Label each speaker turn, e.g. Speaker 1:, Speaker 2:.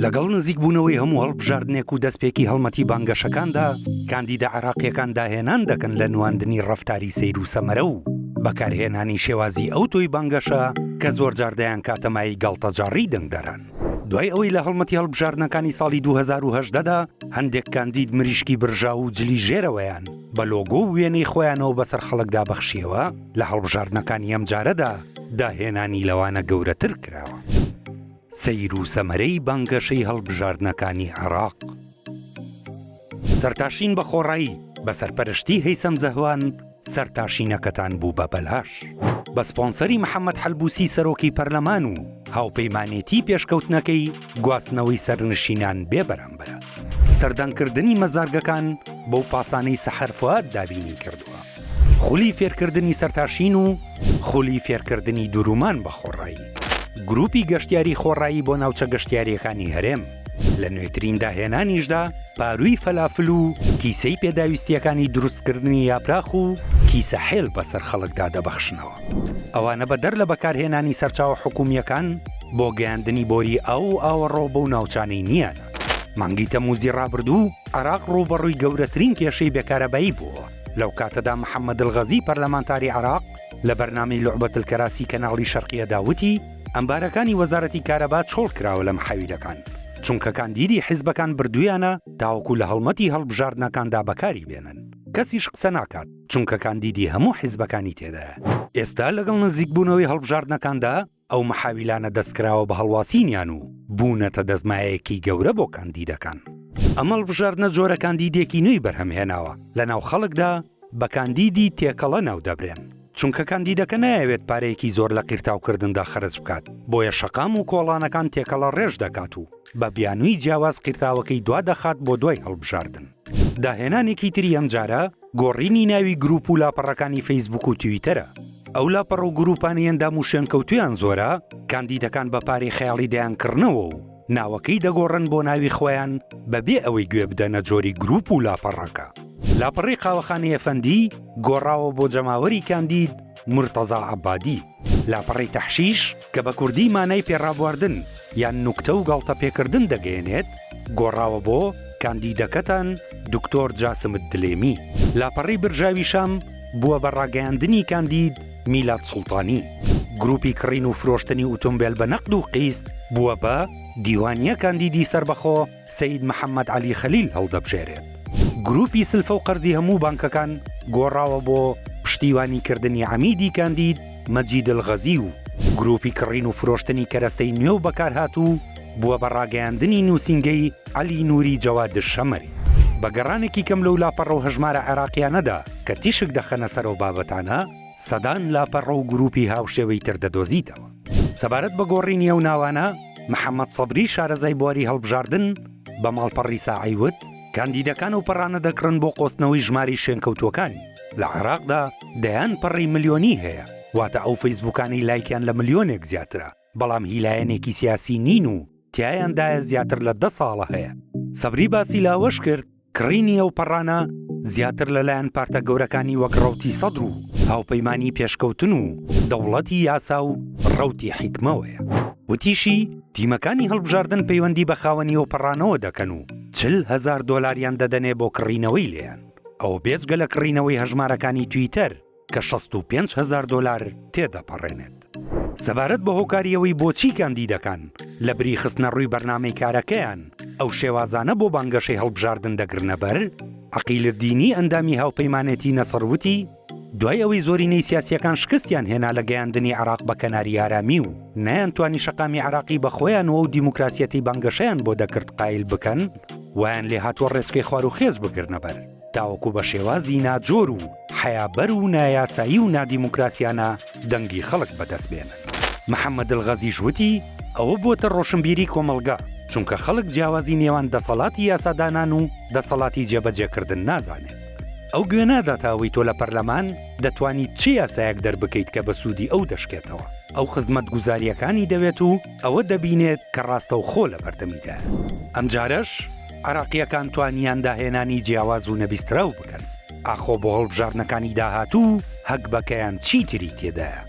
Speaker 1: لەگەڵ نزیکبوونەوەی هەموو هەڵبژاردنێک و دەستپێکی هەڵمەتی بانگەشەکاندا، کاندیدە عێراقییەکان داهێنان دەکەن لە نواندنی ڕەفتاری سەیر و سەمەرە و بەکارهێنانی شێوازی ئەوتۆی بانگەشە کە زۆرجار دەیانکاتە مایەی گاڵتەجاڕی دەنگدەران. دوای ئەوەی لە هەڵمەتی هەڵبژاردنەکانی ساڵی 2018 دا هەندێک کاندید مریشکی برژاو و جلی ژێرەوەیان بە لۆگۆ و وێنەی خۆیانەوە بەسەر خەڵکدا بەخشیەوە، لە هەڵبژاردنەکانی ئەمجارەدا داهێنانی لەوانە گەورەتر کراوە. سەیر و سەمەرەی بانگەشەی هەڵبژاردنەکانی عێراق. سەرتاشین بە خۆڕایی بە سەرپەرشتی هەیسەم زەهوان سەرتاشینەکەتان بوو بە بەلاش. بە سپۆنسەری محەمەد حەلبوسی سەرۆکی پەرلەمان و هاوپەیمانێتی پێشکەوتنەکەی گواستنەوەی سەرنشینان بێ بەرامبەرە. سەردانکردنی مەزارگەکان بەو پاسانەی سەحەر فوئاد دابینی کردووە. خولی فێرکردنی سەرتاشین و خولی فێرکردنی دورومان بە خۆڕایی. گروپی گەشتیاری خۆڕایی بۆ ناوچە گەشتیارییەکانی هەرێم. لە نوێترین داهێنانیشدا پارووی فەلافل و کیسەی پێداویستییەکانی دروستکردنی یاپراخ و کیسە حێل بەسەر خەڵکدا دەبەخشنەوە. ئەوانە بەدەر لە بەکارهێنانی سەرچاوە حکوومییەکان بۆ گەیاندنی بۆری ئاو و ئاوەڕۆ بەو ناوچانەی نییانە. مانگی تەممووزی ڕابردوو عێراق ڕووبەڕووی گەورەترین کێشەی بێکارەبایی بووەوە. لەو کاتەدا محەممەد الغەزی پەرلەمانتاری عێراق لە بەرنامەی لوعبە الکراسی کەناڵی شەرقیەدا وتی، ئەمبارەکانی وەزارەتی کارەبا چۆڵ کراوە لە محاویلەکان، چونکە کاندیدی حیزبەکان بردوویانە تاوەکو لە هەڵمەتی هەڵبژاردنەکاندا بەکاری بێنن. کەسیش قسە ناکات، چونکە کاندیدی هەموو حیزبەکانی تێدایە. ئێستا لەگەڵ نزیکبوونەوەی هەڵبژاردنەکاندا ئەو محاویلانە دەستکراوە بە هەڵواسینیان و بوونەتە دەستمایەیەکی گەورە بۆ کاندیدەکان. ئەم هەڵبژاردنە جۆرە کاندیدێکی نوێی بەرهەمهێناوە، لەناو خەڵکدا بە کاندیدی تێکەڵە ناودەبرێن، چونکە کاندیدەکە نایەوێت پارەیەکی زۆر لە قیرتاوکردندا خەرج بکات، بۆیە شەقام و کۆڵانەکان تێکەڵە ڕێژ دەکات و بە بیانووی جیاواز قیرتاوەکەی دوادەخات بۆ دوای هەڵبژاردن. داهێنانێکی تری ئەمجارە گۆڕینی ناوی گروپ و لاپەڕەکانی فەیسبوک و تویتەرە. ئەو لاپەڕە و گروپانەی ئەندام و شوێنکەوتوویان زۆرە، کاندیدەکان بە پارەی خەیاڵی دەیانکڕنەوە و ناوەکەی دەگۆڕن بۆ ناوی خۆیان بەبێ ئەوەی گوێ بدەنە جۆری گروپ و لاپەڕەکە. لاپەڕەی قاوەخانەی ئەفەندی گۆڕاوە بۆ جەماوەری کاندید مورتەزا عەبادی. لاپەڕەی تەحشیش کە بە کوردی مانای پێڕابواردن یان نوکتە و گاڵتەپێکردن دەگەیەنێت، گۆڕاوە بۆ، کاندیدەکەتان دکتۆر جاسم الدلێمی. لاپەڕەی برژاوی شام بووە بە ڕاگەیاندنی کاندید میلاد سوڵتانی. گروپی کڕین و فرۆشتنی ئوتۆمبێل بە نەقد و قیست بووە بە، دیوانیە کاندیدی سەربەخۆ سەید محەمەد عەلی خەلیل هەڵدەبژێرێت. گروپی سلفە و قەرزی هەموو بانکەکان گۆڕاوە بۆ پشتیوانی کردنی عەمیدی کاندید مەجید الغەزی و گروپی کڕین و فرۆشتنی کەرەستەی نوێ و بەکارهاتوو بووە بە ڕاگەیاندنی نووسینگەی عەلی نوری جەواد الشەمەری. بە گەڕانێکی کەم لەو لاپەڕە و هەژمارە عێراقیانەدا کە تیشک دەخەنە سەر ئەو بابەتانە، سەدان لاپەڕە و گروپی هاوشێوەی تر دەدۆزیتەوە. سەبارەت بە گۆڕینی ئەو ناوانە، محەمەد سەبری شارەزای بواری هەڵبژاردن بە ماڵپەڕی ساعەی وت، کاندیدەکان ئەو پەڕانە دەکڕن بۆ قۆستنەوەی ژمارەی شوێنکەوتووەکانی، لە عێراقدا دەیان پەڕەی ملیۆنی هەیە، واتە ئەو فەیسبووکانەی لایکیان لە ملیۆنێک زیاترە، بەڵام هی لایەنێکی سیاسی نین و تیایاندایە زیاتر لە دە ساڵە هەیە. سەبری باسی لاوەش کرد، کڕینی ئەو پەڕانە زیاتر لەلایەن پارتە گەورەکانی وەک ڕەوتی سەدر و هاوپەیمانی پێشکەوتن و دەوڵەتی یاسا و ڕەوتی حیکمەوەیە. وتیشی، تیمەکانی هەڵبژاردن پەیوەندی بە خاوەنی ئەو پەڕانەوە دەکەن و 40 هەزار دۆلاریان دەدەنێ بۆ کڕینەوەی لێیان، ئەوە بێجگە لە کڕینەوەی هەژمارەکانی تویتەر کە 65 هەزار دۆلار تێدەپەڕێنێت. سەبارەت بە هۆکاری ئەوەی بۆچی کاندیدەکان لە بری خستنەڕووی بەرنامەی کارەکەیان ئەو شێوازانە بۆ بانگەشەی هەڵبژاردن دەگرنەبەر، عەقیل دینی ئەندامی هاوپەیمانێتی نەسڕ وتی، دوای ئەوەی زۆرینەی سیاسییەکان شکستیان هێنا لە گەیاندنی عێراق بە کەناری ئارامی و نەیانتوانی شەقامی عێراقی بە خۆیان و ئەو دیموکراسیەتەی بانگەشەیان بۆ دەکرد قایل بکەن، وایان لێهاتووە ڕێچکەی خواروخێچ بگرنەبەر. تاوەکو بە شێوازی ناجۆر و حەیابەر و نایاسایی و نادیموکراسیانە دەنگی خەڵک بەدەست بێنن. محەمەد الغەزیش وتی، ئەوە بووەتە ڕۆشنبیری کۆمەڵگا، چونکە خەڵک جیاوازی نێوان دەسەڵاتی یاسادانان و دەسەڵاتی جێبەجێکردن نازانێت. ئەو گوێ ناداتە ئەوەی تۆ لە پەرلەمان دەتوانیت چ یاسایەک دەربکەیت کە بە سوودی ئەو دەشکێتەوە. ئەو خزمەتگوزارییەکانی دەوێت و ئەوە دەبینێت کە ڕاستەوخۆ لەبەردەمیدایە. ئەمجارەش عێراقییەکان توانیان داهێنانی جیاواز و نەبیستراو بکەن، ئاخۆ بۆ هەڵبژاردنەکانی داهاتوو هەگبەکەیان چی تری تێدایە؟